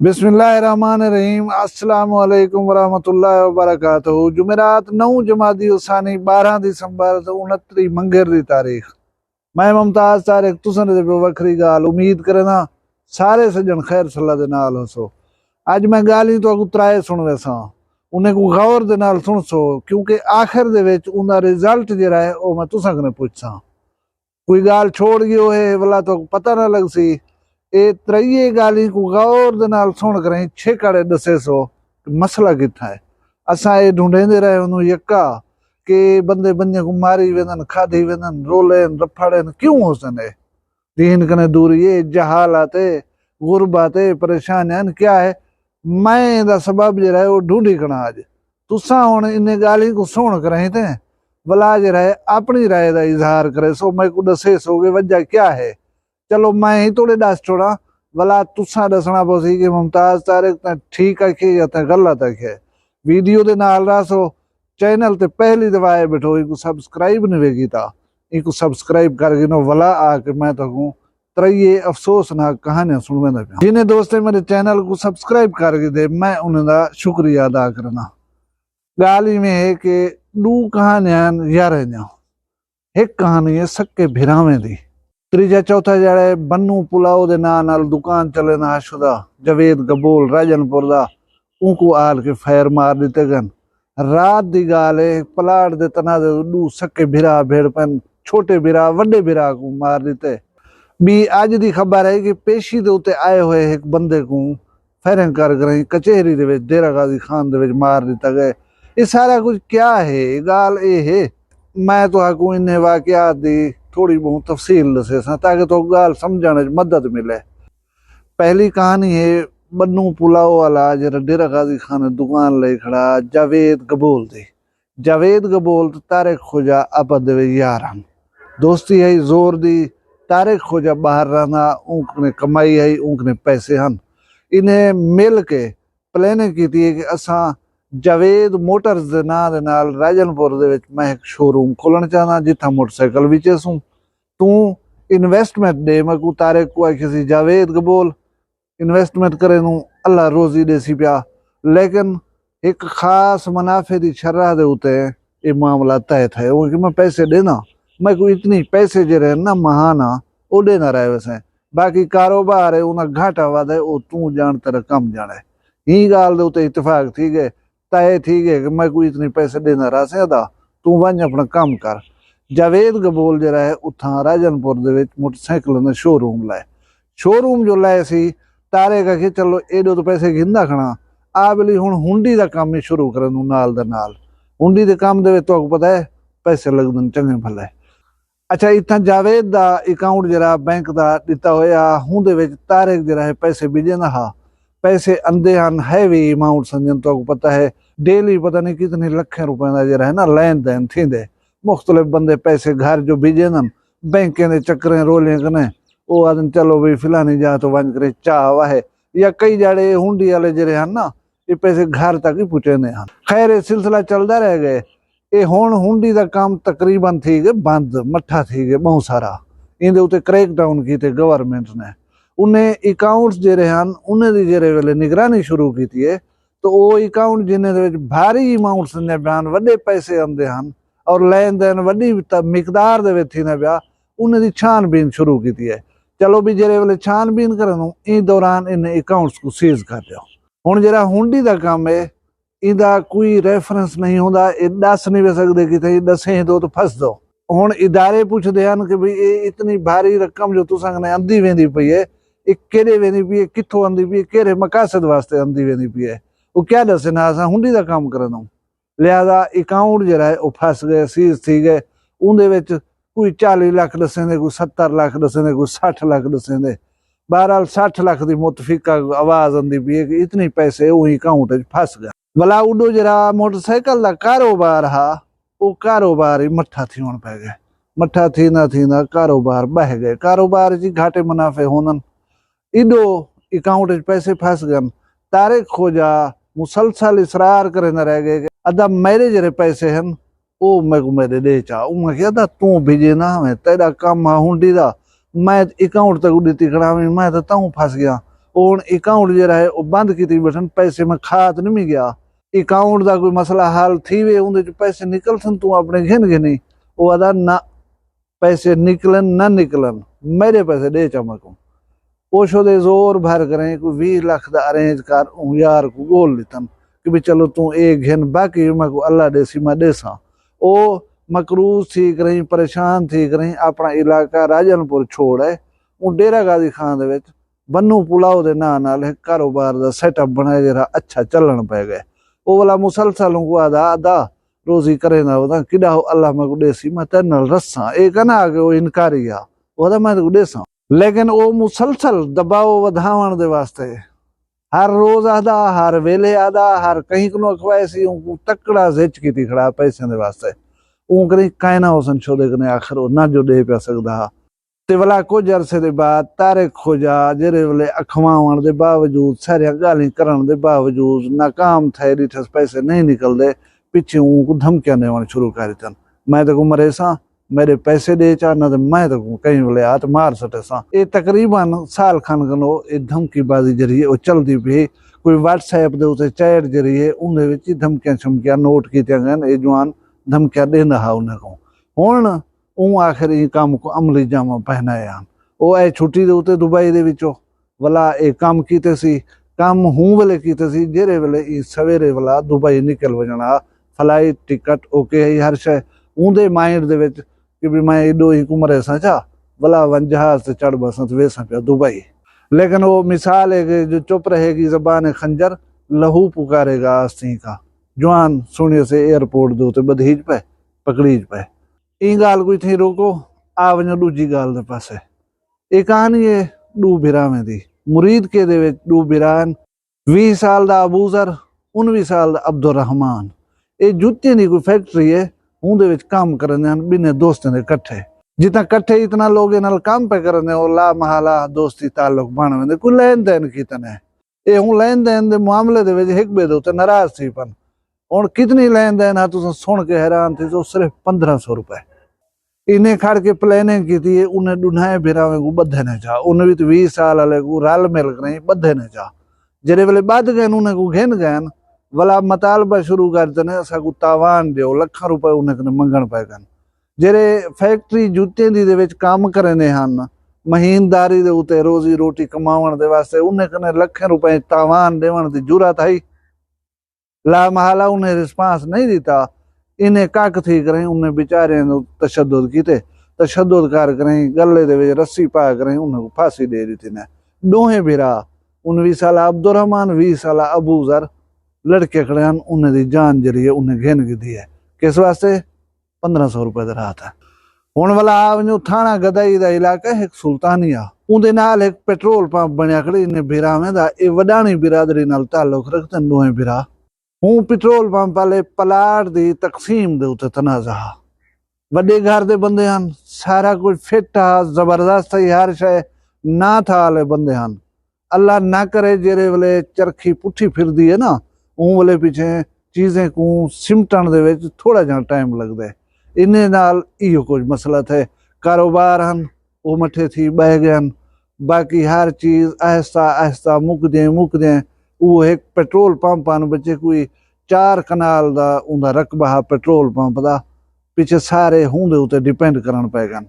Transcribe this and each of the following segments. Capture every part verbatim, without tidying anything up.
بسم اللہ الرحمن الرحیم۔ السلام علیکم ورحمۃ اللہ وبرکاتہ۔ جمعرات، نو جمادی الثانی، بارہ دسمبر تے انتری منگر دی تاریخ۔ میں ممتاز طارق، تساں دے پہ وکھری ڳالھ۔ امید کرینداں سارے سڄݨ خیر صلاح دے نال ہوسو۔ اڄ میں ڳالھیں تہاکوں ترائے سݨویساں، انہیں کوں غور دے نال سݨسو، کیونکہ آخر دے وچ اوندا رزلٹ جیڑھا ہے، او میں تساں کنے پچھساں۔ کوئی ڳالھ چھوڑ ڳیو ہے، ولا تہاکوں پتہ نہ لڳسی۔ اے ترئیے ڳالھیں کوں غور دے نال سݨ کریں چھیکڑے ݙسیسو کہ مسئلہ کتھاں ہے۔ اساں اے ڈھونڈیندے رہے ہوں یکا کہ بندے بندے کوں ماری ویندن، کھادھی ویندن، رولے ہن، رپھڑے ہن، کیوں ہوسن اے؟ دین کنے دوری ہے، جہالت ہے، غربت ہے، پریشانیاں ہن، کیا ہے؟ میں ایندا سبب جیڑھا ہے، او ڈھونڈی کھڑاں اڄ۔ تساں ہݨ انہیں ڳالھیں کوں سݨ کریں تے ولا جیڑھا ہے، اپݨی رائے دا اظہار کریسو، میکوں ݙسیسو کہ وجہ کیا ہے۔ چلو، میں ہی توڑے ݙس چھوڑاں، ولا تساں ݙسݨا پوسی کہ ممتاز طارق تاں ٹھیک آکھیے یا تاں غلط آکھیے۔ ویڈیو دے نال رہسو، چینل تے پہلی دفعہ آئے ٻیٹھو، ایکوں سبسکرائب نہیں وے کیتا، ایکوں سبسکرائب کر گھنو، ولا آ کے میں تہاکوں ترئیے افسوسناک کہانیاں سݨویندا پیاں۔ جنہیں دوستیں میرے چینل کوں سبسکرائب کر گھدے، میں انہیں دا شکریہ ادا کرنا۔ ڳالھ ایویں ہے کہ ݙو کہانیاں ہن یاریں دیاں۔ ہک کہانی ہے سکے بھراویں دی۔ تریجھا چوتھا جیڑھا ہے، بنو پلاؤ دے ناں نال دکان چلیندا ہا شدا، جاوید گبول راجن پور دا، اونکوں آل کے فائر مار ݙتے ڳن۔ رات دی ڳالھ ہے، پلاٹ دے تنازع توں ݙو سکے بھرا بھڑ پن، چھوٹے بھرا وݙے بھرا کوں مار ݙتے۔ ٻی اڄ دی خبر ہے کہ پیشی دے اتے آئے ہوئے ہک بندے کوں فائرنگ کر کریں کچہری دے وچ ڈیرہ غازی خان دے وچ مار ݙتا ڳئے۔ اے سارا کجھ کیا ہے؟ اے ڳالھ اے ہے، میں تہاکوں انہیں واقعات دی تھوڑی ٻہوں تفصیل ݙسیساں تاکہ تہاکوں ڳالھ سمجھݨ وچ مدد ملے۔ پہلی کہانی ہے بنو پلاؤ والا، جیڑھا ڈیرہ غازی خان دکان لئی کھڑا، جاوید گبول دی۔ جاوید گبول تے طارق خوجہ آپس دے وچ یار ہن۔ دوستی ہئی زور دی۔ طارق خوجہ ٻاہر رہندا، اونکنے کمائی ہئی، اونکنے پیسے ہن۔ انہیں مل کے پلاننگ کیتی ہے کہ اساں جاوید موٹرز دے ناں دے نال راجن پور دے وچ میں ہک شو روم کھولݨ چاہنداں، جتھاں موٹر سائیکل وچیسوں۔ توں انویسٹمنٹ ݙے میکوں۔ طارق کوں آکھیسی، جاوید گبول، انویسٹمنٹ کریندوں، اللہ روزی ݙیسی پیا، لیکن ہک خاص منافع دی شرح دے اتے اے معاملہ طے تھئے۔ او کہ میں پیسے ݙینداں، میکوں اتنی پیسے جیڑھے ہن نا ماہانہ، او ݙیندا رہ ویسیں۔ باقی کاروبار ہے، اوندا گھاٹا ودھ ہے، او توں ڄاݨ، تیرا کم ڄاݨے۔ ایں ڳالھ دے اتے اتفاق تھی ڳئے، طے تھی ڳئے کہ میکوں اتنی پیسے ݙیندا رہسیں ادا، توں ونڄ اپݨا کم کر۔ جاوید گبول جیڑھا ہے، اتھاں راجن پور دے وچ موٹر سائیکلاں دا شو روم لائے۔ شو روم جو لائے سی، طارق آکھے، چلو ایݙو تاں پیسے گھندا کھڑاں، آ ٻلی ہݨ ہنڈی دا کم ہی شروع کریندوں نال دے نال۔ ہنڈی دے کم دے وچ تہاکوں پتہ ہے پیسے لڳدن چنڳے بھلے۔ اچھا، اتھاں جاوید دا اکاؤنٹ جیڑھا بینک دا ݙتا ہویا، ہوندے وچ طارق جیڑھا ہے پیسے بھیڄیندا ہا۔ پیسے آندے ہن، ہیوی اماؤنٹس آندیاں، تہاکوں پتہ ہے ڈیلی پتہ نہیں کتنے لکھیں روپے دا جیڑھا ہے نا لین دین تھیندے۔ مختلف بندے پیسے گھر جو بھیڄیندن، بینکیں دے چکریں رولیں کنے او آہدن، چلو بھئی فلانی جاہ توں ونڄ کرے چاہ واہے، یا کئی جاڑے ہنڈی والے جیڑھے ہن نا، اے پیسے گھر تک ہی پہنچیندے ہن۔ خیر، اے سلسلہ چلدا رہ ڳئے۔ اے ہݨ ہنڈی دا کم تقریباً تھی ڳئے بند، مٹھا تھی ڳئے ٻہوں سارا۔ ایندے اتے کریک ڈاؤن کیتے گورنمنٹ نے۔ انہیں اکاؤنٹس جیڑھے ہن، انہیں دی جیڑھے ویلے نگرانی شروع کیتی ہے، تو او اکاؤنٹ جنہیں دے وچ بھاری اماؤنٹس آندے پئے ہن، وݙے پیسے آندے ہن، اور لین دین وݙی ت-، مقدار دے وچ تھیندا پیا، انہیں دی چھان بین شروع کیتی ہے۔ چلو بھی جیڑھے ویلے چھان بین کریندوں، ایں دوران انہیں اکاؤنٹس کوں سیز کر ݙیو۔ ہݨ جیڑھا ہنڈی دا کم ہے، ایندا کوئی ریفرنس نہیں ہوندا، اے ݙس نہیں وے سڳدے کتھے، اے ݙسیں دو تو پھس دو۔ ہݨ ادارے پچھدے ہن کہ بھئی اے اتنی بھاری رقم جو تساں کنے آندی ویندی پئی ہے، اے کیݙے ویندی پئی ہے، کتھوں آندی پئی ہے، کیڑھے مقاصد واسطے آندی ویندی پئی ہے؟ او کیا ݙسن، اساں ہنڈی دا کم کریندوں۔ لہذا اکاؤنٹ جیڑھا ہے او پھس ڳئے، سیز تھی ڳئے۔ اوندے وچ کوئی چالیہہ لکھ ݙسیندے، کوئی ستر لکھ ݙسیندے، کوئی سٹھ لکھ ݙسیندے۔ بہرحال سٹھ لکھ دی متفقہ آواز آندی پئی ہے کہ اتنی پیسے اوہی اکاؤنٹ وچ پھس ڳئے۔ ولا اݙو جیڑھا موٹر سائیکل دا کاروبار ہا، او کاروبار ہی مٹھا تھیوݨ پئے ڳئے۔ مٹھا تھیندا تھیندا کاروبار ٻہہ ڳئے۔ کاروبار وچ گھاٹے منافع ہوندن۔ ایݙو اکاؤنٹ وچ پیسے پھس ڳن۔ طارق خوجہ مسلسل اصرار کریندا رہ ڳئے کہ ادا میݙے جیڑھے پیسے ہن، او میکوں میݙے ݙے چا۔ اوں آکھیا، ادا توں بھیڄے نہ ہویں، تیݙا کم ہا ہنڈی دا، میں اکاؤنٹ تیکوں ݙتی کھڑا ہاں، میں تاں تہوں پھس ڳیا۔ او ہن اکاؤنٹ جیڑھا ہے او بند کیتی ٻیٹھن، پیسے میں کھا تے نمی ڳیا۔ اکاؤنٹ دا کوئی مسئلہ حل تھیوے، اوندے چوں پیسے نکلسن، توں اپݨے گھن گھنیں۔ او آہدا نہ، پیسے نکلن نہ نکلن، میݙے پیسے ݙے چا میکوں۔ او شودے زور بھر کریں کوئی ویہہ لکھ دا ارینج کر، اوں یار کوں ڳول ݙتن کہ بھئی چلو توں اے گھن، باقی میکوں اللہ ݙیسی، میں ݙیساں۔ او مقروض تھی کریں، پریشان تھی کریں، اپݨا علاقہ راجن پور چھوڑ آئے، اوں ڈیرہ غازی خان دے وچ بنو پلاؤ دے ناں نال ہک کاروبار دا سیٹ اپ بݨائے، جیڑھا اچھا چلݨ پئے ڳئے۔ او ولا مسلسل اونکوں آہدا، آہدا روزی کریندا وداں، کݙاں ہو اللہ میکوں ݙیسی، میں تیݙے نال رساں۔ اے کنا کہ او انکاری آ، او آہدا میں تیکوں ݙیساں۔ لیکن او مسلسل دباؤ ودھاوݨ دے واسطے ہر روز آہدا، ہر ویلے آہدا، ہر کہیں کنوں اکھوائیسی، اونکوں تکڑا زچ کیتی کھڑا پیسیاں دے واسطے۔ اوں کریں کائنا ہوسن شودے کنے، آخر او نہ جو ݙے پیا سڳدا ہا۔ تے ولا کجھ عرصے دے بعد طارق خوجہ جیڑھے ویلے اکھواوݨ دے باوجود، ساریاں ڳالھیں کرݨ دے باوجود ناکام تھئے، ݙٹھس پیسے نہیں نکلدے، پچھے اونکوں دھمکیاں ݙیوݨ شروع کر ݙتن، میں تیکوں مریساں، میݙے پیسے ݙے چا، نہ تے میں تیکوں کہیں ویلے آ تے مار سٹیساں۔ اے تقریبا سال کھن کنوں اے دھمکی بازی جیڑھی ہے او چلدی پئی۔ کوئی واٹس ایپ دے اتے چیٹ جیڑھی ہے اوندے وچ ہی دھمکیاں شمکیاں نوٹ کیتیاں ڳئن، اے جوان دھمکیاں ݙیندا ہا انہیں کوں۔ ہݨ اوں آخر ایں کم کوں عملی جامہ پہنائے ہن۔ او آئے چھٹی دے اتے دبئی دے وچوں، ولا اے کم کیتے سی، کم ہوں ویلے کیتے سی جیڑھے ویلے ایں سویرے ولا دبئی نکل ونڄݨ ہا، فلائٹ، ٹکٹ، اوکے ہئی ہر شے۔ اوندے مائنڈ دے وچ کہ بھئی میں ایݙو ہی کوں مریساں چا، ولا ونڄ جہاز تے چڑھ ٻہساں تے ویساں پیا دبئی۔ لیکن او مثال ہے کہ جو چپ رہے گی زبان خنجر، لہو پکارے گا آستین کا۔ جوان سݨیسے ایئرپورٹ دے اتے ٻدھیج پئے، پکڑیج پئے۔ ایں ڳالھ کوں اتھیں روکو، آ ونڄو ݙوجھی ڳالھ دے پاسے۔ اے کہانی ہے ݙو بھراویں دی۔ مرید کے دے وچ ݙو بھرا ہن، ویہہ سال دا ابوذر، انویہہ سال دا عبدالرحمن۔ اے جتیاں دی کوئی فیکٹری ہے، اوندے وچ کم کریندے ہن ٻنہیں دوستیں دے کٹھے۔ جتنا کٹھے اتنا لوگیں نال کم پئے کریندے، او لا محالہ دوستی تعلق بݨ ویندے، کوئی لین دین کیتے نے۔ اے ہوں لین دین دے معاملے دے وچ ہک ٻئے دے اتے ناراض تھی پن۔ ہݨ کتنی لین دین ہا، تساں سݨ کے حیران تھیسو، صرف پندرہ سو روپے۔ انہیں کھڑ کے پلاننگ کیتی ہے، انہیں ݙنہائیں بھراویں کوں ٻدھے نے چا، انہیں وچ ویہہ سال والے کوں رل مل کریں ٻدھے نے چا۔ جیڑھے ویلے ٻدھ ڳئن، انہیں کوں گھن ڳئن، ولا مطالبہ شروع کر ݙتے نے، اساکوں تاوان ݙیو، لکھاں روپے انہیں کنے منگݨ پئے ڳئن۔ جیڑھے فیکٹری جتیاں دی دے وچ کم کریندے ہن، مہینداری دے اتے روزی روٹی کماوݨ دے واسطے انہیں کنے لکھیں روپے تاوان ݙیوݨ دی جرات ہئی؟ لا محالہ انہیں رسپانس نہیں ݙتا۔ انہیں کک تھی کریں انہیں بیچاریاں دے تشدد کیتے، تشدد کر کریں ڳلے دے وچ رسی پا کریں انہیں کوں پھانسی ݙے ݙتی نے۔ ݙوہیں بھرا، انویہہ سالہ عبدالرحمن، ویہہ سالہ ابوذر، لڑکے کھڑے ہن، انہیں دی جان جیڑھی ہے انہیں گھن گھدی ہے۔ کس واسطے؟ پندرہ سو روپے دے راہ تے۔ ہݨ ولا آ ونڄو، تھاݨہ گدائی دا علاقہ ہک سلطانیہ، اوندے نال ہک پٹرول پمپ بݨیا کھڑے، انہیں بھراویں دا، اے وݙاݨی برادری نال تعلق رکھدن ݙوہیں بھرا۔ ہوں پٹرول پمپ والے پلاٹ دی تقسیم دے اتے تنازع ہا۔ وݙے گھر دے بندے ہن، سارا کجھ فٹ ہا، زبردست ہئی ہر شے، ناں تھاں والے بندے ہن۔ اللہ نہ کرے جیڑھے ویلے چرخی پٹھی پھردی ہے نا، اوں ویلے پچھیں چیزیں کوں سمٹݨ دے وچ تھوڑا جہاں ٹائم لڳدے۔ انہیں نال ایہو کجھ مسئلہ تھئے۔ کاروبار ہن، او مٹھے تھی ٻہہ ڳئے ہن۔ باقی ہر چیز آہستہ آہستہ مکدیں مکدیں، او ہک پٹرول پمپ ہن، بچے کوئی چار کنال دا اوندا رقبہ ہا پٹرول پمپ دا، پچھے سارے ہوندے اتے ڈیپینڈ کرݨ پئے ڳن۔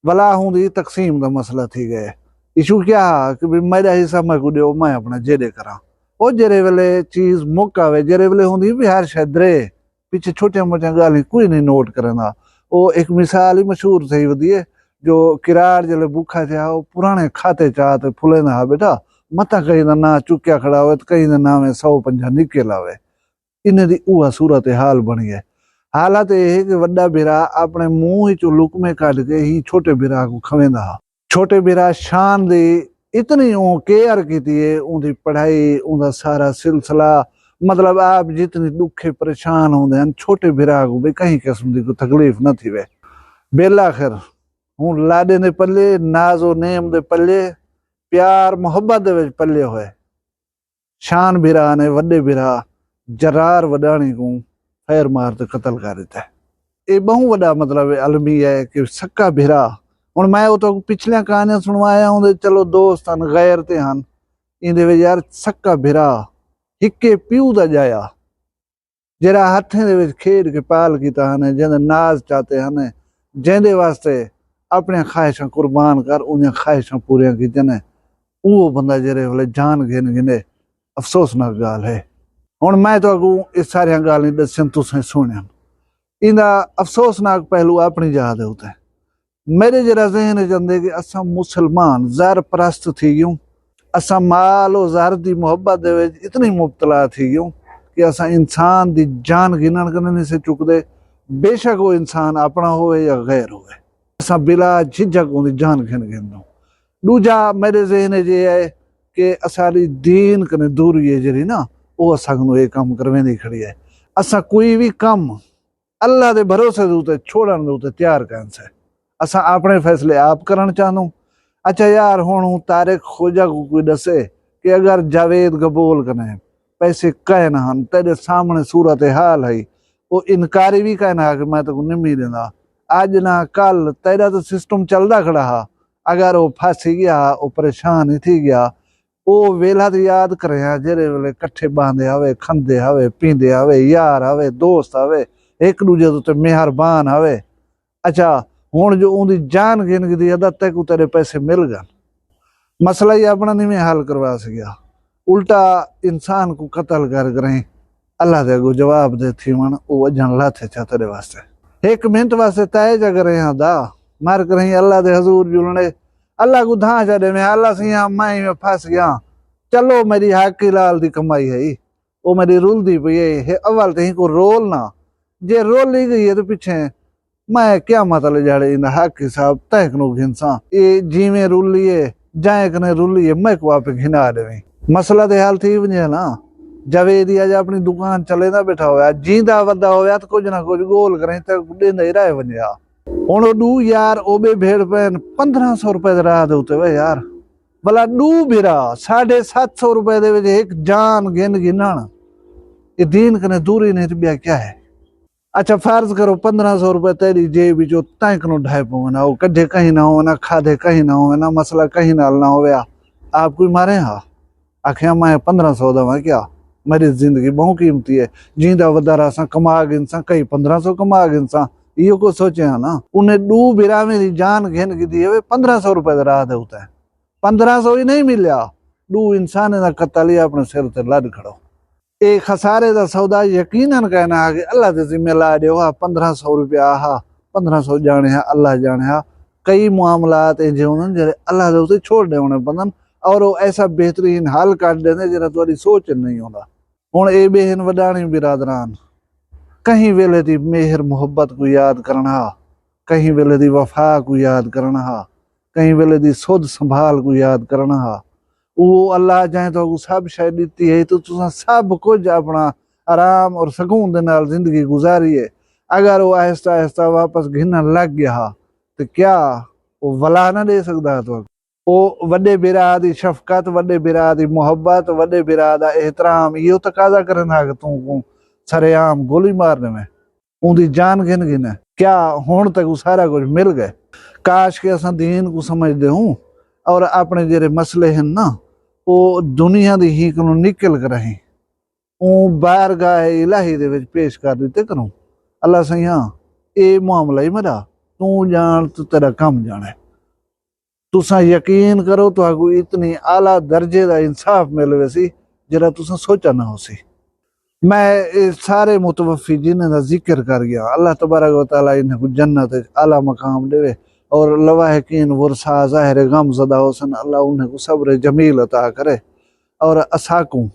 ولا ہوندی تقسیم دا مسئلہ تھی ڳئے۔ ایشو کیا ہا کہ بھئی میݙا حصہ میکوں ݙیو، میں اپݨا جیݙے کراں۔ او جیڑھے ویلے چیز مک آوے، جیڑھے ویلے ہوندی بھئی ہر شے درے، پچھے چھوٹیاں موٹیاں ڳالھیں کوئی نہیں نوٹ کریندا۔ او ہک مثال ہی مشہور تھئی ودی ہے جو کراڑ جیلے بکھا تھیا، او پراݨے کھاتے چا تے پھلیندا ہا، بیٹا، متاں کہیں دا ناں چکیا کھڑا ہوئے تے کہیں دے ناویں سو پنجاہ نکل آوے۔ انہیں دی اوہا صورت حال بݨی ہے۔ حالت اے ہے کہ وݙا بھرا اپݨے منہ اچوں لقمے کڈھ کے ہی چھوٹے بھرا کوں کھویندا ہا۔ چھوٹے بھرا شان دی اتنی اوں کیئر کیتی ہے، اوندی پڑھائی، اوندا سارا سلسلہ، مطلب آپ جتنی ݙکھے پریشان ہوندے ہن، چھوٹے بھرا کوں بھی کہیں قسم دی کوئی تکلیف نہ تھیوے۔ بالآخر ہوں لاݙیں دے پلے، ناز و نعیم دے پلے، پیار محبت دے وچ پلے ہوئے۔ شان بھرا نے وݙے بھرا جرار وݙاݨی کوں فائر مار تے قتل کر ݙتا ہے۔ اے ٻہوں وݙا مطلب المیہ ہے کہ سکا بھرا، ہݨ میں اتھاں کوں پچھلیاں کہانیاں سݨوایا ہوندے، چلو دوست ہن، غیر تے ہن، ایندے وچ یار سکا بھرا، ہکے پیو دا ڄایا، جیڑھا ہتھیں دے وچ کھیݙ کے پال کیتا ہن، جیندے ناز چاتے ہن، جیندے واسطے اپݨیاں خواہشاں قربان کر اوندیاں خواہشاں پوریاں کیتیاں نے، اوہو بندہ جیڑھے ویلے جان گھن گھنے، افسوسناک ڳالھ ہے۔ ہݨ میں تہاکوں اے ساریاں ڳالھیں ݙسیم، تساں سُݨیم۔ ایندا افسوسناک پہلو اپݨی جاہ دے اتے۔ میݙے جیڑھا ذہن اچ اندے کہ اساں مسلمان زر پرست تھی ڳیوں، اساں مال و زر دی محبت دے وچ اتنی مبتلا تھی ڳیوں کہ اساں انسان دی جان گھنݨ کنیں نی سے چکدے، بے شک او انسان اپݨا ہووے یا غیر ہووے، اساں بلا جھجھک اوندی جان گھن گھندوں۔ ݙوجھا میݙے ذہن اچ اے ہے کہ اساݙی دین کنیں دوری ہے جیڑھی نا، او اساں کنوں اے کم کرویندی کھڑی ہے۔ اساں کوئی وی کم اللہ دے بھروسے دے اتے چھوڑݨ دے اتے تیار کائنسے۔ اساں اپݨے فیصلے آپ کرݨ چاہندوں۔ اچھا یار، ہݨ ہوں طارق خوجہ کوں کوئی ݙسے کہ اگر جاوید گبول کنیں پیسے کائے نہ ہن، تیݙے سامݨے صورتحال ہئی، او انکاری وی کائے نہ ہا کہ میں تیکوں نمی ݙیندا۔ اڄ نہ کل تیݙا تاں سسٹم چلدا کھڑا ہا، اگر او پھاسی ڳیا ہا، او پریشان ہی تھی ڳیا۔ او ویلھا تاں یاد کریں ہا، جیڑھے ویلے کٹھے ٻاہندے ہاوے، کھندے ہاوے، پیندے ہاوے، یار ہاوے، دوست ہاوے، ہک ݙوجھے دے اتے مہربان ہاوے۔ اچھا، ہݨ جو اوندی جان گھن گھدی، ادا تیکوں تیݙے پیسے مل ڳن۔ مسئلہ ہی اپݨا نی میں حل کروا سڳیا، الٹا انسان کوں قتل کر کریں اللہ دے اڳوں جواب دہ تھیوݨ، او اڄݨ لاتھے چا تیݙے واسطے۔ ہک منٹ واسطے تئے جا کریں ہا دا، مر کریں اللہ دے حضور جلݨے، اللہ کوں دھاں چا ݙیویں، اللہ سئیاں میں ایویں پھس ڳیاں، چلو میݙی حق حلال دی کمائی ہئی، او میݙی رلدی پئی ہے، ہے اول تاں ہیکوں رول نہ، جے رل ہی ڳئی ہے تاں پچھیں میں قیامت آلے ݙیہاڑے ایندا حق حساب تیں کنوں گھنساں۔ اے جیویں رلی ہے، جئیں کنیں رلی ہے، میکوں آپے گھنا ݙیویں۔ مسئلہ تے حل تھی ونڄے نا۔ جاوید ہی اڄ اپݨی دکان چلیندا ٻیٹھا ہویا، جیندا ودا ہویا تاں کجھ نہ کجھ ڳول کریں تیکوں ݙیندا ہی رہ ونڄے ہا۔ ہݨ او ݙو یار او ٻئے بھیڑ پئن پندرہ سو روپے دے راہ دے اتے، وے یار، ولا ݙو بھرا ساڈھے ست سو روپے دے وچ ہک جان گھن گھنݨ، اے دین کنیں دوری نہیں تاں ٻیا کیا ہے؟ اچھا فرض کرو پندرہ سو روپے تیݙی جیب وچوں تیں کنوں ڈھائے پون ہا، او کڈھے کہیں نہ ہوون ہا، کھادے کہیں نہ ہوون ہا، مسئلہ کہیں نال نہ ہویا، آپ کوئی ماریں ہا؟ آکھیا میں پندرہ سو دا واں کیا؟ میݙی زندگی ٻہوں قیمتی ہے، جیندا ودا رہساں کما گھنساں، کئی پندرہ سو کما گھنساں، ایہو کوئی سوچے ہا نا؟ انہیں ݙو بھراویں دی جان گھن گھدی ہوئے پندرہ سو روپے دے راہ دے اتے، پندرہ سو ہی نہیں ملیا، ݙو انسانیں دا قتل ہی اپݨے سر تے لݙ کھڑو۔ اے خسارے دا سودا یقیناً کائنا ہا کہ اللہ دے ذمے لا ݙیو ہا، پندرہ سو روپیہ ہا، پندرہ سو ڄاݨے ہا، اللہ ڄاݨے ہا۔ کئی معاملات ایجھے ہوندن جیڑھے اللہ دے اتے چھوڑ ݙیوݨے پوندن، اور او ایسا بہترین حل کڈھ ݙیندے جیڑھا تہاݙی سوچ اچ نہیں ہوندا۔ ہݨ اے ٻئے ہن وݙاݨی برادران، کہیں ویلے دی مہر محبت کوں یاد کرݨ ہا، کہیں ویلے دی وفا کوں یاد کرݨ ہا، کہیں ویلے دی سدھ سنبھال کوں یاد کرݨ ہا۔ او اللہ جئیں تہاکوں سب شے ݙتی ہے، تو تساں سب کجھ اپݨا آرام اور سکون دے نال زندگی گزاری ہے۔ اگر او آہستہ آہستہ واپس گھنݨ لڳ ڳیا ہا تے کیا او ولا نہ ݙے سڳدا ہا تہاکوں؟ او وݙے بھرا دی شفقت، وݙے بھرا دی محبت، وݙے بھرا دا احترام ایہو تقاضا کریندا ہا کہ توں کوں سرعام گولی مار ݙیویں؟ اوندی جان گھن گھن ہے۔ کیا ہݨ تیکوں سارا کجھ مل ڳئے؟ کاش کہ اساں دین کوں سمجھدے ہوں اور اپݨے جیڑھے مسئلے ہن نا، او دنیا دی ہی کنوں نکل کر ہیں اوں بارگاہ الہی دے وچ پیش کر ݙتے کروں۔ اللہ سئیاں، اے معاملہ ہی میݙا، توں ڄاݨ تے تیݙا کم ڄاݨے۔ تساں یقین کرو، تہاکوں اتنی اعلیٰ درجے دا انصاف مل ویسی، جیڑھا تساں سوچا نہ ہوسی۔ میں اے سارے متوفی جنہیں دا ذکر کر ڳیا، اللہ تبارک و تعالیٰ انہیں کوں جنت وچ اعلیٰ مقام ݙیوے، اور لواحقین ورثاء ظاہر غم زدہ ہوسن، اللہ انہیں کوں صبر جمیل عطا کرے، اور اساکوں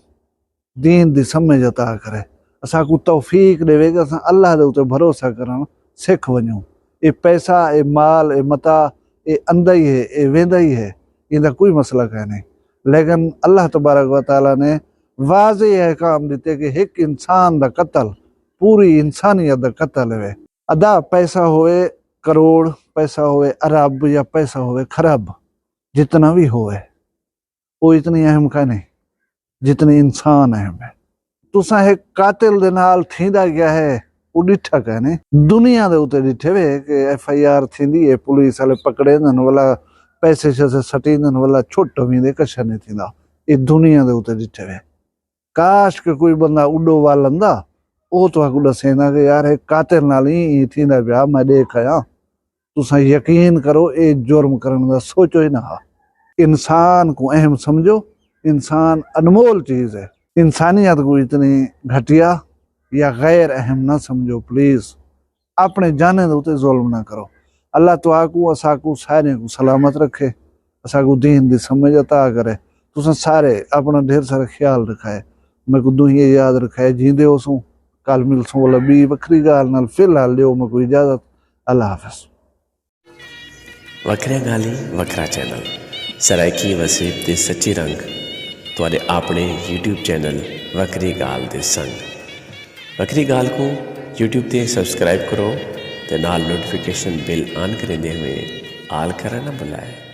دین دی سمجھ عطا کرے، اساکوں توفیق ݙیوے کہ اساں اللہ دے اتے بھروسہ کرݨ سکھ ونڄوں۔ اے پیسہ، اے مال، اے متاع، اے اندا ہی ہے، اے ویندا ہی ہے، ایندا کوئی مسئلہ کائنی۔ لیکن اللہ تبارک و تعالیٰ نے واضح احکام ݙتے کہ ہک انسان دا قتل پوری انسانیت دا قتل ہے۔ ادا پیسہ ہوئے کروڑ، پیسہ ہوئے ارب یا پیسہ ہوئے کھرب، جتنا وی ہوئے، او اتنی اہم کائنی جتنی انسان اہم ہے۔ تساں ہک قاتل دے نال تھیندا کیا ہے، او ݙٹھا کائنی۔ دنیا دے اتے ݙٹھے وے کہ ایف آئی آر تھیندی ہے، پولیس والے پکڑیندن، ولا پیسے شیسے سٹیندن، ولا چھٹ ویندے، کچھ نہیں تھیندا۔ اے دنیا دے اتے ڈٹھے وے۔ کاش کہ کوئی بندہ اڈو ول اندا، او تہاکوں ڈسیندا کہ یار اے قاتل نال ایں ایں تھیندا پیا، میں ڈیکھ آیا۔ تساں یقین کرو، اے جرم کرݨ دا سوچو ہی نہ ہا۔ انسان کوں اہم سمجھو، انسان انمول چیز ہے۔ انسانیت کوں اتنی گھٹیا یا غیر اہم نہ سمجھو پلیز۔ اپݨے جانیں دے اتے ظلم نہ کرو۔ اللہ تہاکوں اساکوں ساریں کوں سلامت رکھے، اساکوں دین دی سمجھ عطا کرے۔ تساں سارے اپݨا ڈھیر سارا خیال رکھائے۔ میکوں دوہیے یاد رکھائے، جیندے ہوسوں، کل ملسوں والا ٻی وکھری ڳالھ نال۔ فی الحال ݙیو میکوں اجازت، اللہ حافظ۔ وکھریاں ڳالھیں، وکھرا چینل، سرائیکی وسیب دے سچے رنگ، تہاݙے آپݨے یوٹیوب چینل وکھری ڳالھ دے سنگ۔ وکھری ڳالھ کوں یوٹیوب تے سبسکرائب کرو تے نال نوٹیفیکیشن بیل آن کریندے ہوئے آل کرݨ نہ بھلائے۔